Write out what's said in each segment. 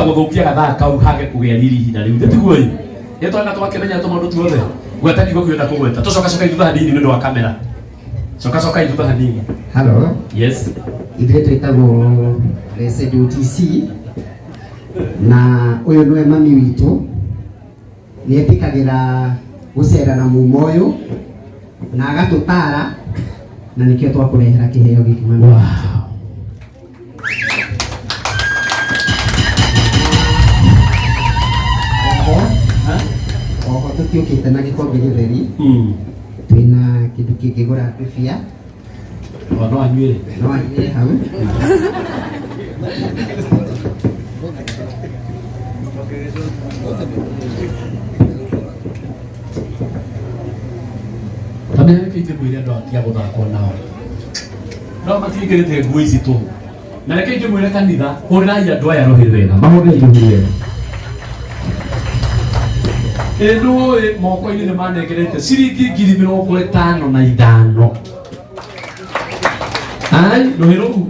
Gũthũkia gathaa kau hage kũgĩa riri ihinda rĩu nĩtiguo ĩ nĩ twana twakĩmenya tũmaũndũ tuothe. Gweta kiugo kĩu kũgweta, tũcokacoka thutha hanini nĩ ũndũ wa kamera, cokacokai thutha hanini. Hello. Yes. Ithuĩ twĩtagwo Blessed OTC na ũyũ nĩwe mami witũ, nĩ etĩkagĩra gũcera na mumo ũyũ na agatũtara, na nĩkĩo twakũrehera kĩheo gĩkĩ, mami. Wow. Oho, oho tũtiũkĩte na gĩkombe gĩtheri, twĩna kĩndũ kĩngĩgũra ndubia. O no anyuĩre. No anyuĩre hau. Kamenya nĩkĩo ingĩmwĩre andũ atia gũthakwo nao no matiĩkĩrĩte nguo ici tũhũ. Na reke ingĩmwĩre kanitha, hũrĩrai andũ aya rũhĩ wega, mahũrĩrei rũhĩ wega. Ĩ nũĩ moko-inĩ nĩ manengerete ciringi 55,000. Ai rũhĩ rũu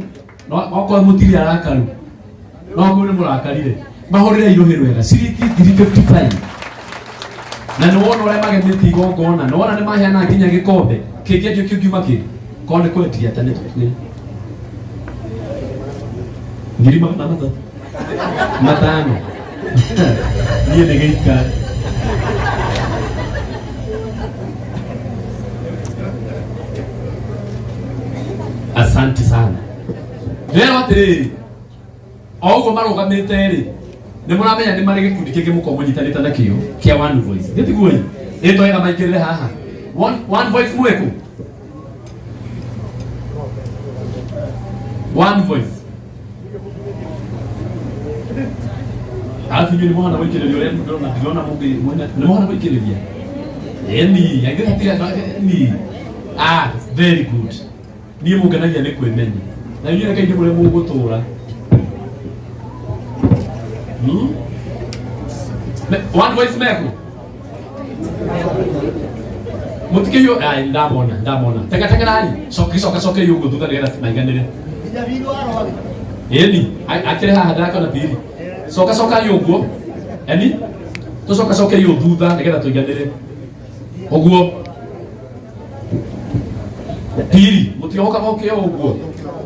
no okorwo mũtirĩ arakaru, no kũu nĩ mũrakarire, mahũrĩrei rũhĩ rwega, ciringi ngiri 55. Na nĩ wona ũrĩa magemĩtie igongona, nĩ wona nĩ maheana nginya gĩkombe kĩngĩendio kĩngiuma kĩ korwo nĩ kwendia ta nĩ tũtue 305,000. Niĩ nĩ gĩikari. Asante sana. Rero atĩrĩrĩ, o ũguo marũgamĩte rĩ, nĩ mũramenya nĩ marĩ gĩkundi kĩngĩ mũkorwo mũnyitanĩte nakĩo kĩa One Voice, nĩ tiguo ĩ? Ĩ twega maingĩrĩre haha One Voice mwĩkũ One Voice, alafu inyuĩ nĩ mũhana gũikĩrĩria ũrĩa ndĩrona, ndĩrona mũngĩ nĩ mũhana gũikĩrĩria ĩni aingĩ hatirĩ ni. Ah, very good. Niĩ mũngenagia nĩ kwĩmenya, na inyuĩ reke inyuĩ mũrĩa mũgũtũra. Hmm? One Voice meku mutikĩiywo. Ai, ndamona, ndamona. Tengatengerai, coka cokei ũguo thutha nĩgetha maiganĩre. Ĩni akĩrĩ haha, ndakona piri. Coka cokai ũguo, eni tũcoka cokei ũũ thutha nĩgetha tũiganĩre ũguo. Piri mũtiohoka moke o ũguo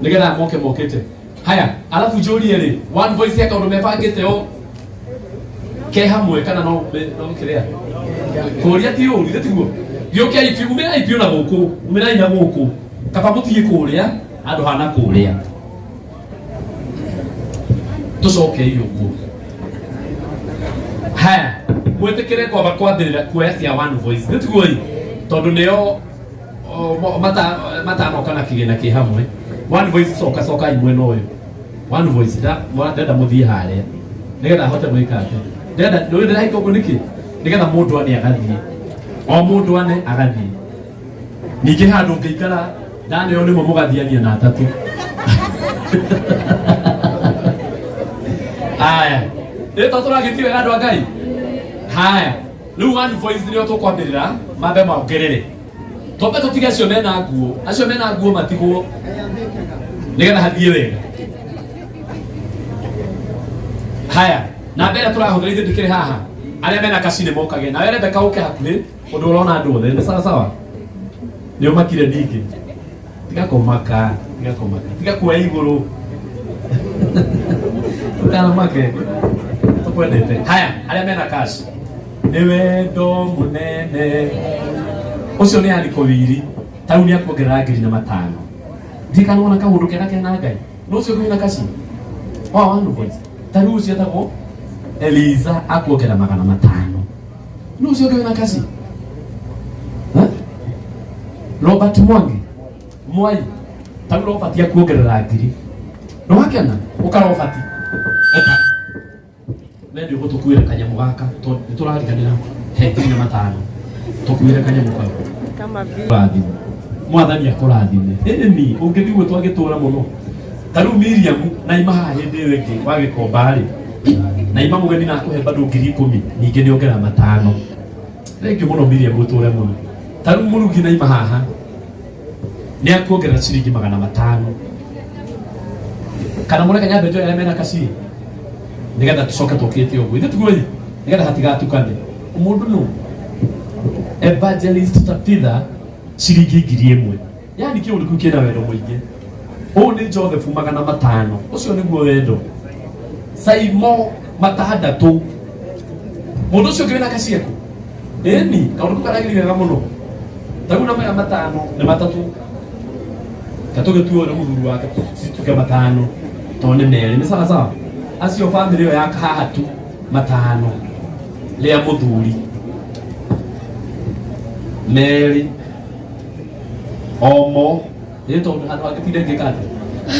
nĩgetha moke mokĩte haya. Alafu njũrie rĩ, One Voice ya kaũndũ mebangĩte o ke hamwe kana no no kĩrĩa kũria ti ũru, ithe tiguo? Gĩũkei biũ, umĩrai biũ na gũkũ, umĩrai na gũkũ, kaba mũthiĩ kũrĩa handũ hana kũrĩa. Tũcokei ũguo haya, mwĩtĩkĩre kwamba kwambĩrĩra kuoya cia One Voice, nĩ tiguo ĩ? Tondũ nĩo o, matanoka na kĩgĩna kĩ hamwe. One Voice, coka cokai mwena ũyũ. One Voice, ndenda mũthiĩ harĩa nĩgetha ahote gwĩka atĩ ndenda nĩ ndĩraika ũguo nĩkĩ, nĩgetha mũndũ ane agathiĩ, o mũndũ ane agathiĩ. Ningĩ handũ ngĩikara ndaneo nĩmo mũgathiania na atatũ aya nĩ to tũragĩtie wega, andũ a Ngai. Haya, rĩu One Voice nĩo tũkwambĩrĩra, mambe mongerere, twambe tũtige acio mena nguo, acio mena nguo matigwo nĩgetha hathiĩ wega. Haya, na mbere tũrahũthĩra ithuĩ ndikĩrĩ haha, arĩa mena kaci nĩ mokage nawe Rebecca, ũke hakuhĩ ũndũ ũrona andũ othe nĩ sawa sawa. Nĩ ũmakire ningĩ, tiga kũmaka, tiga kũmaka, tiga kuoya igũrũ, ndũkanamake, tũkwendete. Haya, arĩa mena cash, nĩ wendo mũnene ũcio nĩ Aniko Wiri, tarĩu nĩ akuongerera 5,000. Ndiĩ kana wona kaũndũ kega kena Ngai nĩ ũcio ũngĩ wĩna kaci wa One Voice, tarĩu ũcio etagwo Eliza, akuongerera 500. Nĩ ũcio ũngĩ wĩna kaci? Eh? Robert Mwangi Mwai, tarĩu Robert akuongerera 1,000. Nĩ wakena? Ũka Robert, ũka. We nĩ ũgũtũkuĩra kanyamũ gaka tondũ nĩ tũrariganĩra. He 5,000 tũkuĩre kanyamũ kau. Kama vile. Kũrathime, Mwathani akũrathime. Ĩni ũngĩthiĩ ũguo twagĩtũra mũno. Ta rĩu Miriam na ima haha hĩndĩ ĩyo ĩngĩ wa gĩkomba rĩ, na ima mũgeni na akũhe bado 10,000, ningĩ nĩ ongera 500. Thengiũ mũno Miriam, ũtũre mũno. Ta rĩu mũrugi na ima haha nĩ akuongerera ciringi 500. Kana mũreke nyambe njoe arĩa mena kaci. Nigetha tucoke tukite uguo. Ithe tiguo ĩ? Nigetha hatigatukane. Mundu nu Evangelist Tabitha ciringi 1000. Yani kiundu kiu kina wendo muingi. Ũyũ nĩ Joseph 500. Ũcio nĩguo wendo. Saimo 6. Mũndũ ũcio ũngĩ wĩna kaciaku. Ĩni, kaũndũ kau karagĩrire wega mũno. Tarĩu na maya 5 nĩ 3. Katũgĩtue ũyũ nĩ mũthuri wake cituĩke 5. Tondũ nĩ 2 nĩ sawa sawa. Acio bamĩrĩ ĩyo ya haha tu 5 rĩa mũthuri. 2 omo ĩ tondũ handũ hangĩtinda ngĩka atĩa.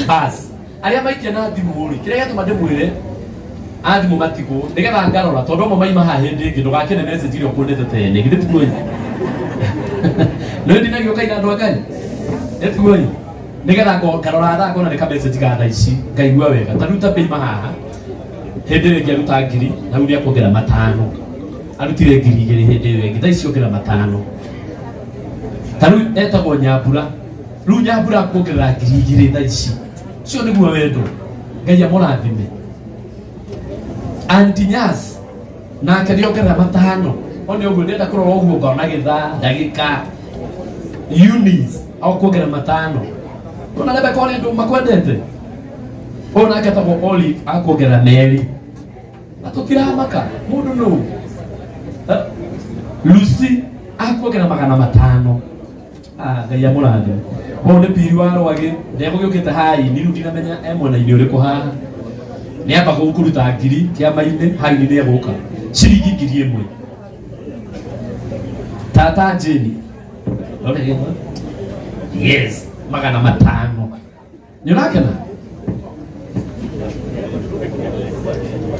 Bas arĩa maikia na thimũ rĩ, kĩrĩa gĩatũma ndĩmwĩre a thimũ matigwo nĩgetha ngarora tondũ amwe maima haha hĩndĩ ĩngĩ ndũgakĩne message ĩrĩa ũkuonete tene githĩ tiguo ĩ nĩ ndinagĩũka ira andũ a Ngai nĩ tiguo ĩ nĩgetha ngarora thaa ngona nĩ ka message ga thaa ici ngaigua wega ta rĩu ta mbei haha hĩndĩ ĩyo ĩngĩ aruta 1000 na rĩu nĩakuongerera 5 arutire 2000 hĩndĩ ĩyo ĩngĩ thaa ici ongerera 5 ta rĩu etagwo Nyambura rĩu Nyambura akuongerera 2000 thaa ici ũcio nĩguo wendo Ngai amũrathime. Aunty Nyas nake nĩongerera 5 one ũguo ndĩrenda kũrora ũguo ngona gĩthaa ndagĩka Eunice akuongerera 5 ona Rebecca ũrĩa andũ makwendete ũyũ nake etagwo Olive akuongerera 2 na tũtiramaka mũndũ nũ Lucy akuongerera 500. Ah, Ngai amũrathime. Ũyũ nĩ piri wa Rwagĩ ndegũgĩũkĩte haini rĩu ndinamenya e mwena-inĩ ũrĩkũ haha nĩamba kũruta 1000 kĩama-inĩ haini nĩ egũka ciringi 1000. Tata Jane Rore gĩtho. Yes, 500. Nĩ ũrakena?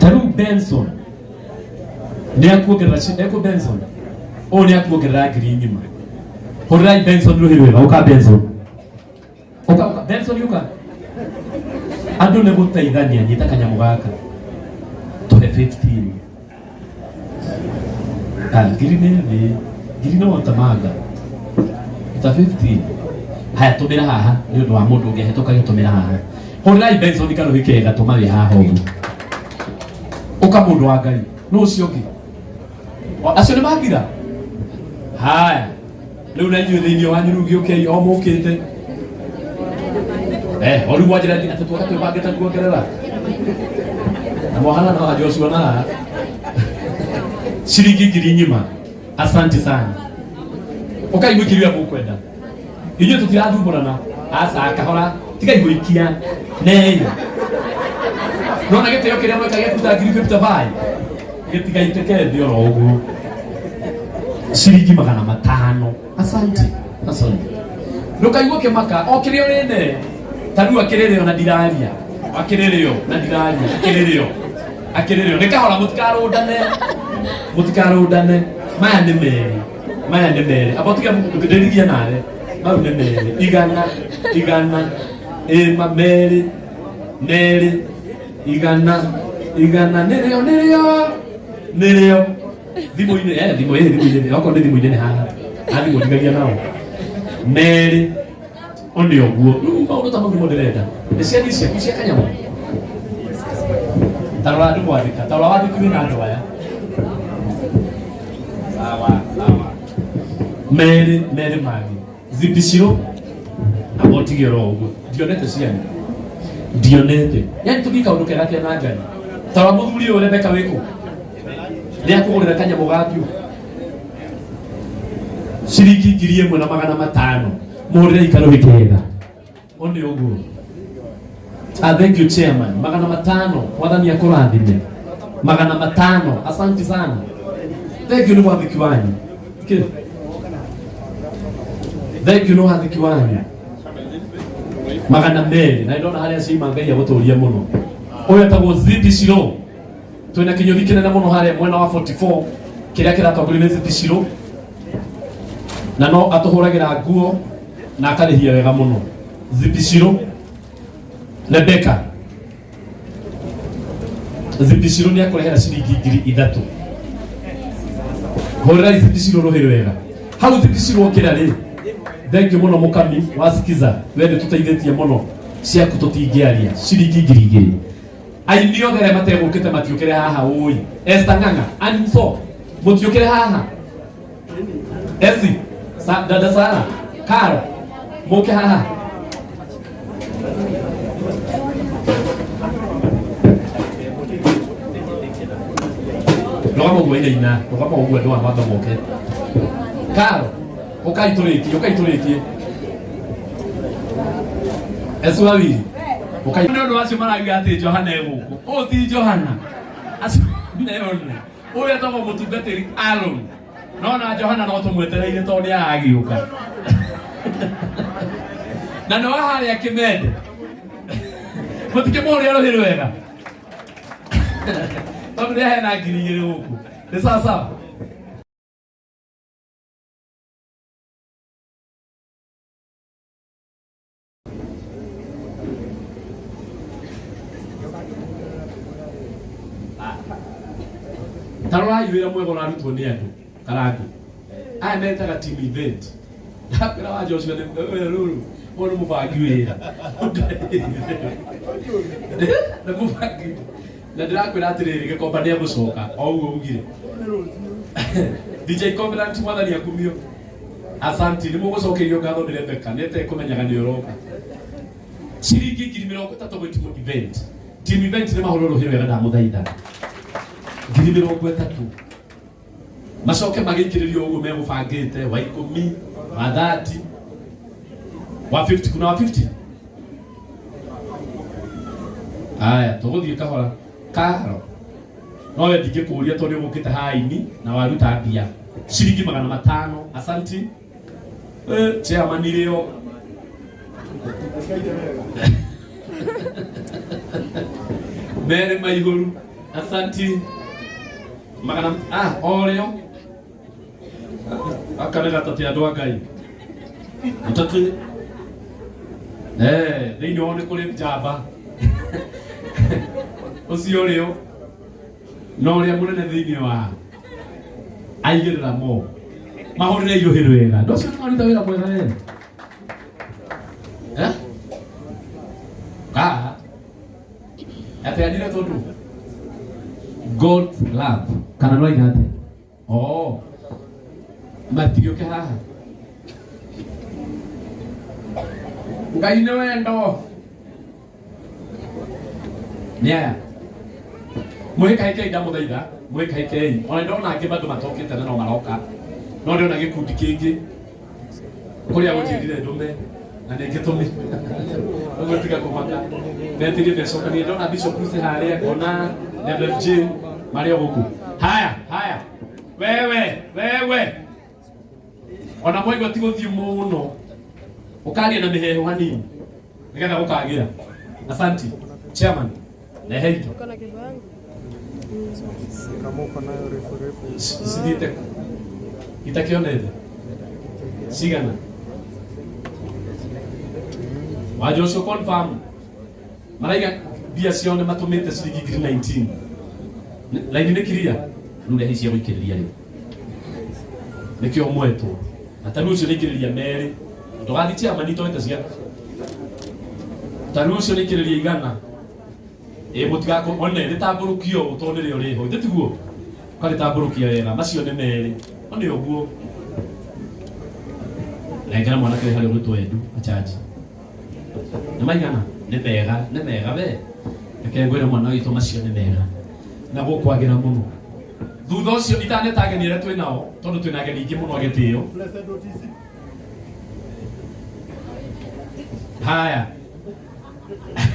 Ta rĩu Benson nĩ akuongerera ekũ Benson ũyũ nĩ akuongerera 1000 ng'ima. Hũrĩrai Benson rũhĩ rwega, ũka Benson. Ũka, ũka, Benson ũka. Andũ nĩ gũteithania, nyita kanyamũ gaka. Tũhe 15. Ah, 1000 nĩ thĩ, 1000 no tamanga. Ta 15. Haya tũmĩra haha nĩ ũndũ wa mũndũ ũngĩ ahĩtũka gĩtũmĩra haha. Hũrĩrai Benson karũhĩ kega tũma wĩ haha ũguo. Ũka mũndũ wa Ngai. Nũ ũcio ũngĩ? Acio nĩ mathira? Haya. Rĩu na inyuĩ thĩinĩ wanyu rĩu gĩũkei o mũkĩte. O rĩu mwanjĩra atĩ twoka twĩbangĩte kuongerera. Na mwahana na wa Joshua na haha. Ciringi 1000 ng'ima. Asante sana. Ũkai mũikie ũrĩa mũkwenda. Inyuĩ tũtirathumbũrana. Aca kahora tigai gũikia. Nei. Nona gĩtĩo kĩrĩa mweka gĩa kũruta 1055 gĩtigaitĩke thĩ oro ũguo. Ciringi 500. Asante. Asante. Ndũkaigua ũkĩmaka o kĩrĩa ũrĩ ne ta rĩu akĩrĩrĩo na ndiraria akĩrĩrĩo na ndiraria akĩrĩrĩo akĩrĩrĩo nĩ kahora mũtikarũndane mũtikarũndane maya nĩ 2 maya nĩ 2 amba tiga ndĩrigia nawe mau nĩ 2 igana igana ĩma 2 2 igana igana nĩrĩo nĩrĩo nĩrĩo thimũ-inĩ thimũ ĩ thimũ-inĩ okorwo nĩ thimũ-inĩ nĩ haha ha thimũ ndigagia nao 2 one ũguo rĩu maũndũ ta mau nĩmo ndĩrenda nĩ ciathi ciaku cia kanyamũ ta rora andũ gwathĩka ta rora wathĩkiwe na andũ aya sawa sawa 2 2 mangĩ zibiciro amba ũtige oro ũguo ndionete cianyu ndionete yani tũthiĩ kaũndũ kega kena Ngai ta rora mũthuri ũyũ Rebecca wĩkũ nĩ akũgũrĩra kanyamũ gaku ciringi 1500 mũhũrĩre ikarũhĩ kega one ũguo. Ah, thank you chairman. 500 mwathani akũrathime. 500 asante sana. Thank you nĩ wathiki wanyu. Kĩ? Thank you nĩ wathiki wanyu. 200 na ndona harĩa ciima Ngai agũtũrie mũno. Ũyũ etagwo Zidi Shiro. Twĩna kĩnyũthi kĩnene mũno harĩa mwena wa 44 kĩrĩa kĩratongorio nĩ Zidi Shiro na no atũhũragĩra nguo na akarĩhia wega mũno. Zidi Shiro Rebecca Zidi Shiro nĩ akũrehera ciringi 3000. Hũrĩrai Zidi Shiro rũhĩ rwega hau Zidi Shiro okĩra rĩ. Thank you mũno mũkami wa Sikiza, we nĩ tũteithĩtie mũno, ciaku tũtingĩaria. Ciringi 2000. Aini othe arĩa mategũkĩte matiũkĩre haha ũi. Esther Ng'ang'a, Anso, mũtiũkĩre haha. Esi, dada Sara, Karo, mũke haha. Rũgama ũguo inaina, rũgama ũguo andũ aya mambe moke. Karo, ũkai tũrĩkie, ũkai tũrĩkie. Esu wawili. Ũkai. Nĩ ũndũ acio marauga atĩ Johana e gũkũ. Ũyũ ti Johana. Acio nĩone. Ũyũ etagwo mũtungatĩri Aaron. No na Johana no tũmwetereire tondũ nĩ aragĩũka. Na nĩ wa harĩa Kĩmende. Mũtikĩmũhũrĩre rũhĩ rwega. Tondũ nĩ aheana 2,000 gũkũ. Nĩ sawa sawa. Tarorai wĩra mwega ũrarutwo nĩ andũ karangu aya metaga team event ndakwĩra wa Joshua nĩ rũrũ ũyũ nĩ mũbangi wĩra nĩ mũbangi na ndĩrakwĩra atĩrĩrĩ gĩkomba nĩ egũcoka o ũguo ugire DJ Covenant mwathani akumio asanti nĩ mũgũcokerio ngatho nĩ Rebecca nĩ etekũmenyaga nĩ ũroka ciringi 30,000 gwĩ team event team event nĩ mahũrwo rũhĩ rwega ndamũthaitha 30,000 macoke magĩikĩrĩrio ũguo megũbangĩte wa 10 wa 30 wa 50 kuna wa 50 aya tũgũthiĩ kahora karo no we ndingĩkũria tondũ nĩ ũgũkĩte haini na waruta mbia ciringi 500 asanti chairman rĩo mere maihũru asanti magana o rĩo aka nĩ gatatĩ andũ a Ngai mũtatĩ thĩinĩ wao nĩ kũrĩ njamba ũcio rĩo na ũrĩa mũnene thĩinĩ wa aigĩrĩra mo mahũrĩre irũhĩ rwega andũ acio nĩmaruta wĩra mwega we ateanire tondũ God's love kana no aiga atĩa oh matigĩũke haha Ngai nĩ wendo nĩ aya mwĩkaikei ndamũthaitha mwĩkaikei ona ndona angĩ bado matokĩte na no maroka no ndĩrona gĩkundi kĩngĩ kũrĩa gũnjĩrire ndũme na nĩ ngĩtũmi ũguo tiga kũmaka metirie mecokanie ndona Bishop Lucy harĩa ngona Reverend Jane marĩ o gũkũ haya haya wewe wewe ona mwaigua ti gũthiĩ mũno ũkaria na mĩheho hanini nĩgetha gũkagĩra asanti chairman rehe indo cithiĩte kũ itakĩonete cigana wa Joshua confirm maraiga mbia ciao nĩ matũmĩte ciringi 19,000 laini nĩ kiria rĩu rehe cia gũikĩrĩria rĩu nĩkĩo mwetwo na ta rĩu ũcio nĩikĩrĩria merĩ ndũgathiĩ chairman itoete cia ta rĩu ũcio nĩikĩrĩria 100 ĩ mũtigakũ one rĩtambũrũkio ũũ tondũ nĩrĩo rĩho ithe tiguo ũkarĩtambũrũkia wega macio nĩ merĩ one ũguo nengera mwanake wĩ harĩa ũgwĩtwo Edu achanji nĩ maigana nĩ mega nĩ mega we reke ngwĩre mwana witũ macio nĩ mega na gũkwagĩra mũno thutha ũcio itaneta ageni arĩa twĩ nao tondũ twĩna ageni aingĩ mũno agĩtĩo haya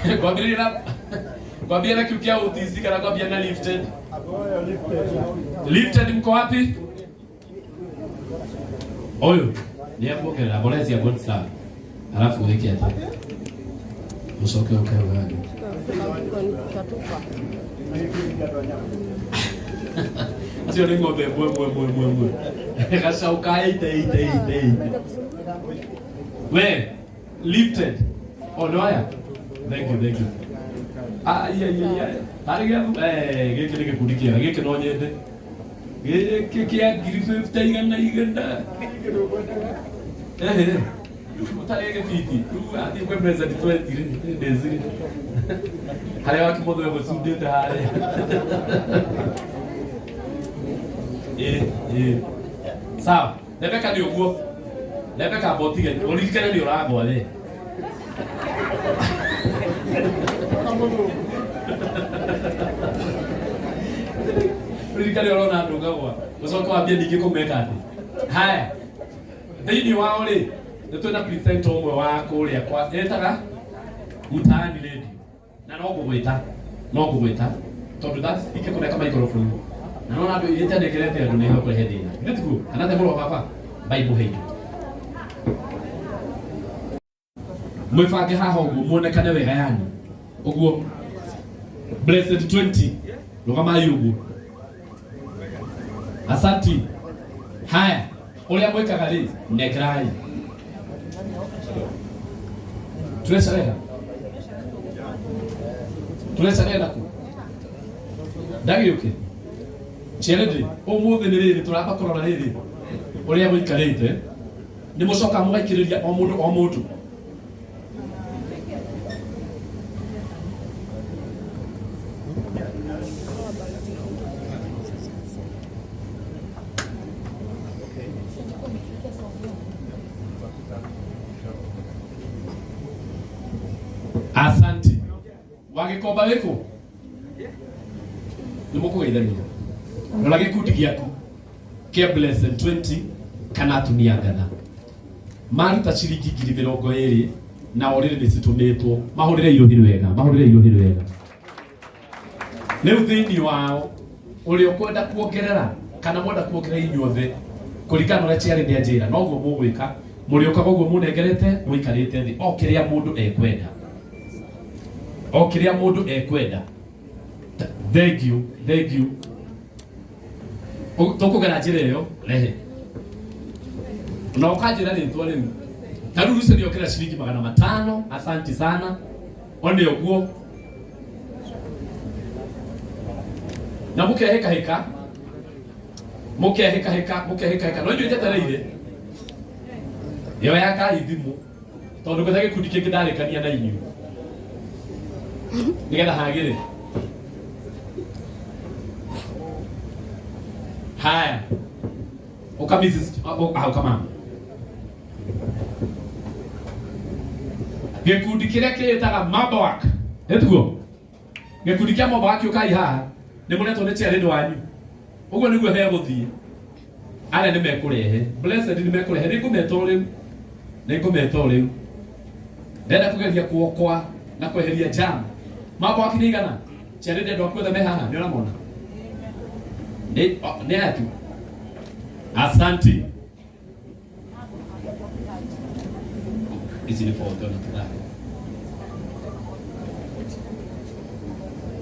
ngwambĩrĩria na kiu kĩa OTC kana ngwambia na lifted lifted mko wapi ũyũ nĩ ekuongerera mbolea cia Gold Star alafu wĩke atĩa ũcoke ũke ũgande acio nĩ ng'ombe ĩmwe ĩmwe ĩmwe ĩmwe ĩmwe gacaũ ka 80 80 80 80 we lifted oh no aya thank you thank you ah iya iya iya tarĩ gĩa gĩkĩ nĩ gĩkundi kĩega gĩkĩ no nyende gĩkĩ kĩa 50,000 100 ehe Utarĩ gĩbiti rĩu athiĩ kwĩ Blessed 20 days harĩa wakimotho egũcundĩte harĩa. Ĩ ĩ sawa. Rebecca nĩ ũguo. Rebecca mbotige ũririkane nĩ ũragwa we. Ũririkane ũrona andũ ũkagwa ũcoke wambie ningĩ kũmeka atĩ. Haya, thĩinĩ wao rĩ nĩ twĩna presenter ũmwe wa kũrĩa kwa ĩtaga Mtaani Radio na no ngũgwĩta no ngũgwĩta tondũ ingĩkũneka microphone na nona andũ irĩte nĩngerete andũ nĩ kũrehe thĩna githĩ tiguo kana te mũrũ wa baba Bible heitũ mwĩbange haha ũguo muonekane wega yani ũguo Blessed 20 rũgamai ũguo asanti. Haya, ũrĩa mwĩkaga rĩ nengerai turecareha turecareha naku ndagĩũke Charity ũmũthĩ nĩ rĩrĩ tũramba kũrora rĩrĩ ũrĩa mũikarĩte nĩ mũcoka mũgaikĩrĩria o mũndũ o mũndũ. Asante. Wagĩkomba wĩkũ? Nĩ mũkũgeithania. Rora gĩkundi gĩaku kĩa Blessed 20 kana atumia ngatha. Maruta ciringi 20,000 na orĩrĩ nĩ citũmĩtwo. Mahũrĩre irũhi wega, mahũrĩre irũhi wega. Rĩu thĩinĩ wao ũrĩa ũkwenda kuongerera kana mwenda kuongerera inyuothe kũringana na ũrĩa ciarĩ nĩ anjĩra noguo mũgwĩka mũrĩũkaga ũguo mũnengerete mũikarĩte thĩ o kĩrĩa mũndũ ekwenda o kĩrĩa mũndũ ekwenda. Thank you, thank you. Tũkũgera njĩra ĩyo rehe na ũkanjĩra rĩtwa rĩu ta rĩu Lucy nĩokĩra ciringi 500. Asanti sana one ũguo na mũkehĩkahĩka mũkehĩkahĩka mũkehĩkahĩka no inyuĩ njetereire ĩyo ya Ngai thimũ tondũ ngwetha gĩkundi kĩngĩ ndarĩkania na inyuĩ nĩgetha hagĩre. Haya, ũka Mrs. Ũka mama. Gĩkundi kĩrĩa kĩĩtaga Mabawak nĩtiguo gĩkundi kĩa Mabawak ũkai haha nĩ mũretwo nĩ chairman wanyu ũguo nĩguo hegũthiĩ arĩa nĩ mekũrehe Blessed nĩ mekũrehe nĩ ngũmeta o rĩu nĩ ngũmeta o rĩu ndenda kũgeria kuokoa na kweheria jam. Mabawak nĩ igana chairman andũ aku othe me haha nĩ ũramona nĩ aya tu. Asanti. Ici nĩ foto na tũthake.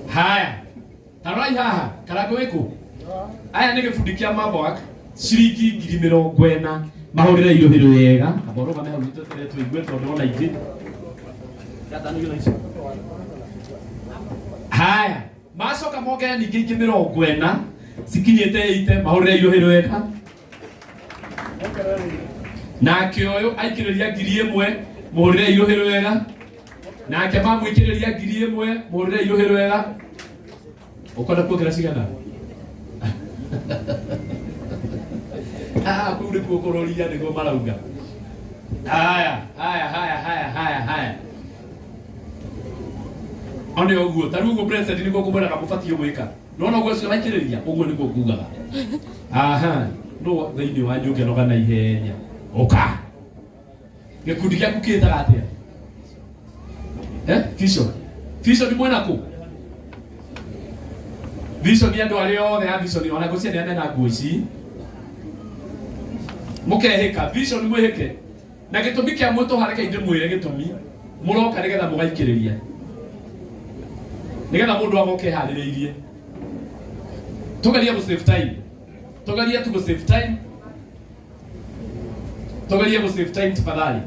Haya, tarorai haha karango wĩkũ aya nĩ gĩbundi kĩa Mabawak ciringi 40,000 mahũrĩre irũhi wega amba ũrũgame hau tweterere tũigue tondũ ona ingĩ haya macoka mongerere ningĩ ingĩ 40 cikinyĩte ite mahũrĩre irũhi wega nake ũyũ aikĩrĩria 1,000 mũhũrĩre irũhi wega nake mamũikĩrĩria 1,000 mũhũrĩre irũhi wega ũkwenda kuongerera cigana ah kũu nĩkuo kũroria nĩguo marauga. Haya haya haya haya haya haya one ũguo ta rĩu ũguo Blessed nĩguo ngũmwĩraga mũbatiĩ gwĩka nona ũguo ũcio waikĩrĩria ũguo nĩguo ngugaga. Aha, no thĩinĩ wanyu ũngĩnoga na ihenya ũka gĩkundi gĩaku kĩĩtaga atĩa? Vision Vision nĩ mwena kũ? Vision nĩ andũ arĩa othe a Vision ona ngũcia nĩ mena nguo ici mũkehĩka Vision mwĩhĩke na gĩtũmi kĩa mwĩtũha reke ndĩmwĩre gĩtũmi mũroka nĩgetha mũgaikĩrĩria nĩgetha mũndũ agoke eharĩrĩirie tũgerie gũ save time tũgerie tu gũ save time tũgerie gũ save time tafadhali.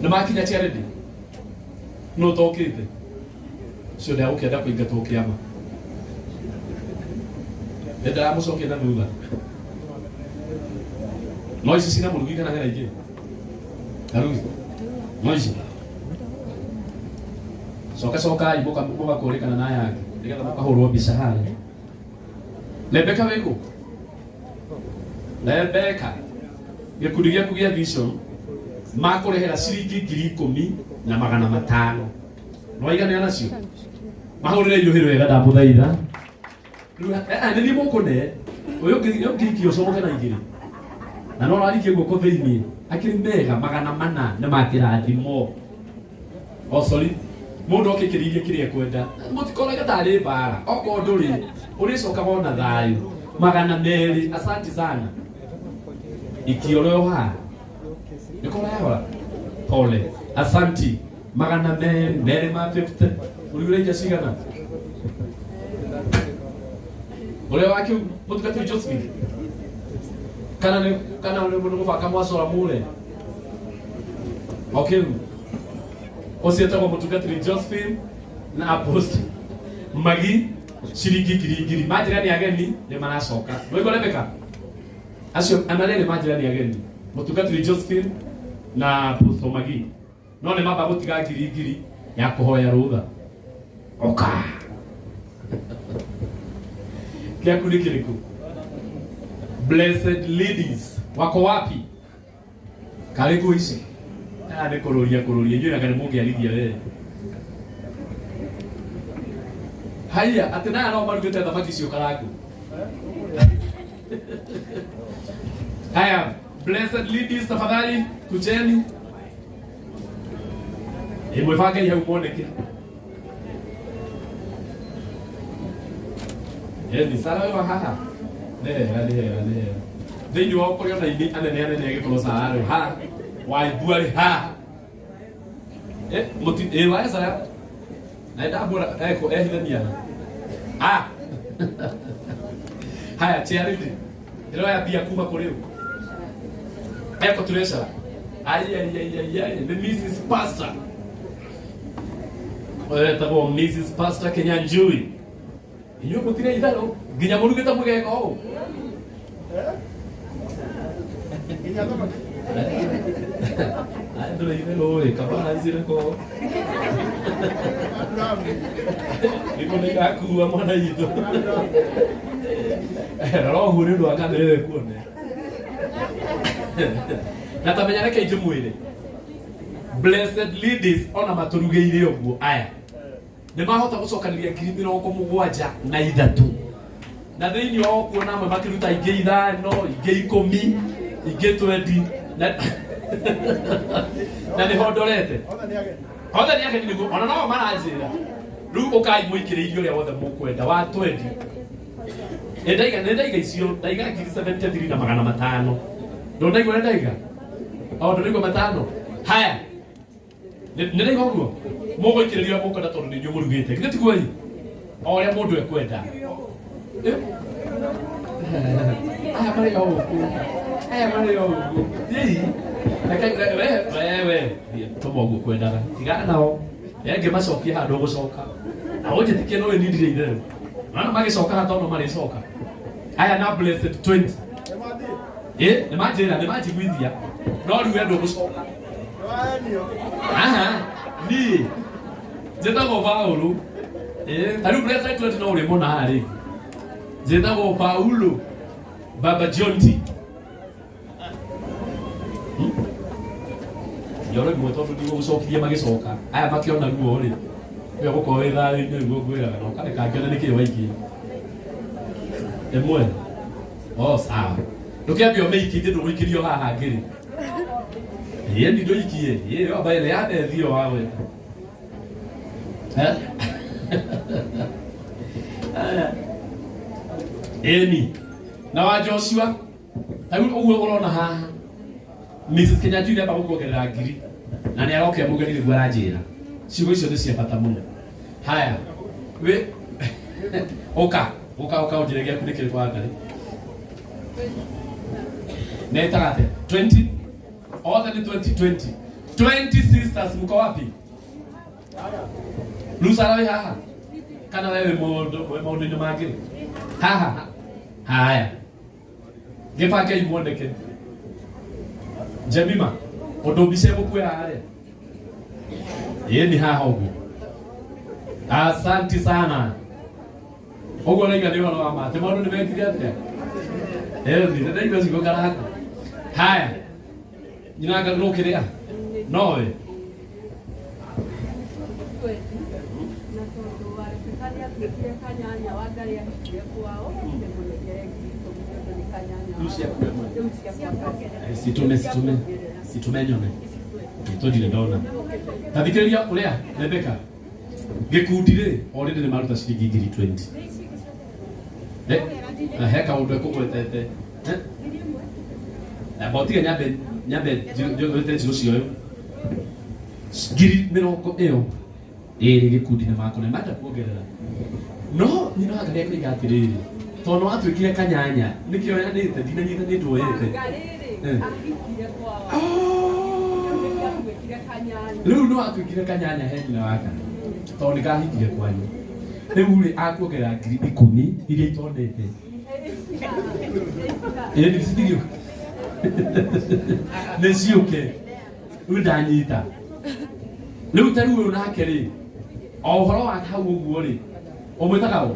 Nĩ makinya charity no ũtokĩte ũcio ndagũkĩenda kũingatwo kĩama nĩ ndĩramũcokia na thutha. No ici cina mũrugi kana hena ingĩ? Karugi. No ici. Coka cokai mũgakũrĩkana na aya angĩ nĩgetha mũkahũrwo mbica harĩa. Rebeka wĩkũ? Rebeka gĩkundi gĩaku gĩa vision makũrĩhĩra ciringi 10,500. Nĩwaiganĩra nacio? Mahũrĩre iruhĩ rwega ndamũthaitha. Rĩu nĩ niĩ mũkũne ũyũ ũngĩikia ũcomoke na igĩrĩ na no ũrarikie guoko thĩinĩ akĩrĩ mega 400 nĩ makĩrathimo. Oh sorry, mũndũ okĩkĩrĩirie kĩrĩa ekwenda mũtikorage tarĩ mbara okorwo ndũrĩ ũrĩcokaga ona thayũ 200. Asanti sana. Ikioro haha nĩko ũrayahora pole. Asanti. 200 merĩ ma 50 ũrigũra ikia cigana ũrĩa wake mũtungatĩri Josephine kana nĩ kana nĩ mũndũ mũbanga mwacora mure okay ũcio etagwo mũtungatĩri Josephine na Apostle Magi ciringi ngiri ngiri manjĩra nĩ ageni nĩ maracoka nĩwaigua Rebecca acio ana rĩrĩ manjĩra nĩ ageni mũtungatĩri Josephine na Apostle Magi no nĩ mamba gũtiga ngiri ngiri ya kũhoya rũtha oka kĩaku nĩ kĩrĩkũ? Blessed ladies wako wapi? Karĩ nguo ici aya nĩ kũrũria kũrũria inyuĩ nanga nĩ mũngĩarithia we haiya atĩ naya no marugĩte thamaki icio karangu. Haya, blessed ladies tafadhali kujeni mwĩbangei hau mwoneke. Eni Sara wĩ wa haha nĩ hega nĩ hega nĩ hega thĩinĩ wao kũrĩ ona ini anene anene agĩkorwo Sara rĩ ha Waigua rĩ ha mũti wa Sara na ndambũra eko ehithania ah haya charity ndĩroya mbia kuma kũrĩ ũ eko treasurer ai ai ai ai ai nĩ Mrs Pastor ũyũ etagwo Mrs Pastor Kenyanjui inyuĩ mũtirĩ itherũ nginya mũrugĩte mũgeka ũũ ndũrĩ itherũ ĩ kabara icireko nĩguo nĩ igakua mwana witũ rora ũguo nĩ ũndũ wa kamera ĩyo ĩkuone na tamenya reke njĩmwĩre blessed ladies ona matũrugĩire ũguo aya nĩ mahota gũcokanĩria 73,000 na thĩinĩ wao kuona amwe makĩruta ingĩ 5 ingĩ 10 ingĩ 20 na nĩho ndorete othe nĩ ageni nĩguo ona no maranjĩra rĩu ũkai mũikĩrĩirie ũrĩa wothe mũkwenda wa 20 nĩ ndaiga nĩ ndaiga icio ndaiga 73,500 ndũnaigua nĩ ndaiga o ndũnaigua matano haya nĩ ndaiga ũguo mũgũikĩrĩria mũkwenda tondũ nĩ inyuĩ mũrugĩte githĩ tiguo ĩ o ũrĩa mũndũ ekwenda. Aya marĩ o gũkũ aya marĩ o gũkũ thiĩi reke we we we tũma ũguo kwendaga tigana nao engĩ macokie handũ ũgũcoka na ũnjĩtĩkie no ĩnindire itherũ nona magĩcoka haha tondũ marĩcoka aya na blessed 20 ĩ nĩ manjĩra nĩ manjiguithia no rĩu we ndũgũcoka aha niĩ njĩtagwo Paũlũ ĩ ta rĩu blessed 20 no ũrĩmona haha rĩngĩ njĩtagwo Paulo Baba Jonti njoro imwe tondũ ndigũgũcokirie magĩcoka aya makĩona ruo rĩ nĩwe gũkorwo wĩ thayũ-inĩ nĩguo ngwĩraga na ũkareka ngene nĩkĩĩ waikia ĩmwe o sawa ndũkĩambia ũmĩikie ithe ndũgũikĩrio haha ngĩrĩ ĩĩ ni ndũikie ĩĩ wamba ĩrĩa yandethio wawe. Eh? Aya. Ĩni na wa Joshua ta rĩu ũguo ũrona haha Mrs. Kenyanjui amba gũkuongerera ngiri na nĩ arokĩa mũgeni nĩguo aranjĩra ciugo icio nĩ cia bata mũno haya wĩ ũka ũka ũka ũnjĩre gĩaku nĩ kĩrĩkũ wangarĩ netaga atĩa 20 othe nĩ 20 20 20 sisters mko wapi Lusara wĩ haha kana we wĩ mũndũ wĩ maũndũ-inĩ mangĩ haha haya gĩbangei muoneke Jemima undu mbica ĩgũkuoya harĩa ĩĩ ni haha ũguo. Asanti sana. Ũguo raiga nĩ ũhoro wa ma atĩ maũndũ nĩ mekire atĩa? Ĩĩ ndaigua ciugo karako. Haya, nyina nga nũkĩrĩa nowe Na tondũ wa Rebeka nĩatuĩkire kanyanya wa Ngai ahikire kwao, nĩmũnengere 10,000 tondũ nĩ kanyanya. Rĩu ciaku we mwene. Rĩu ciakwa ngakĩrĩa. Situme situme situme nyone tondire ndona ta thikĩrĩria ũrĩa Rebeka gĩkundi rĩ already nĩ maruta ciringi 20,000. Eh, na he kaũndũ ekũgwetete. Eh? Na mbotige nyambe nyambe njũĩte njirũ cioyo 20,000 gĩkundi nĩ makũne menda kuongerera no nyina wa Ngai akoiga atĩrĩrĩ tondũ watuĩkire kanyanya nĩkĩo yanĩte ndinanyita nĩ ndwoyete. Wangarĩ-rĩ, Eh. ahikire kwao. Ah! Rĩu nĩkĩo atuĩkire kanyanya. Rĩu nĩ watuĩkire kanyanya he nyina waka tondũ nĩ kahikire kwanyu rĩu rĩ akuongerera 10,000 iria itonete ĩĩ nĩ citigio nĩ ciũke rĩu ndanyita rĩu ta rĩu ũyũ nake rĩ o ũhoro wa hau ũguo rĩ ũmwĩtaga ũ?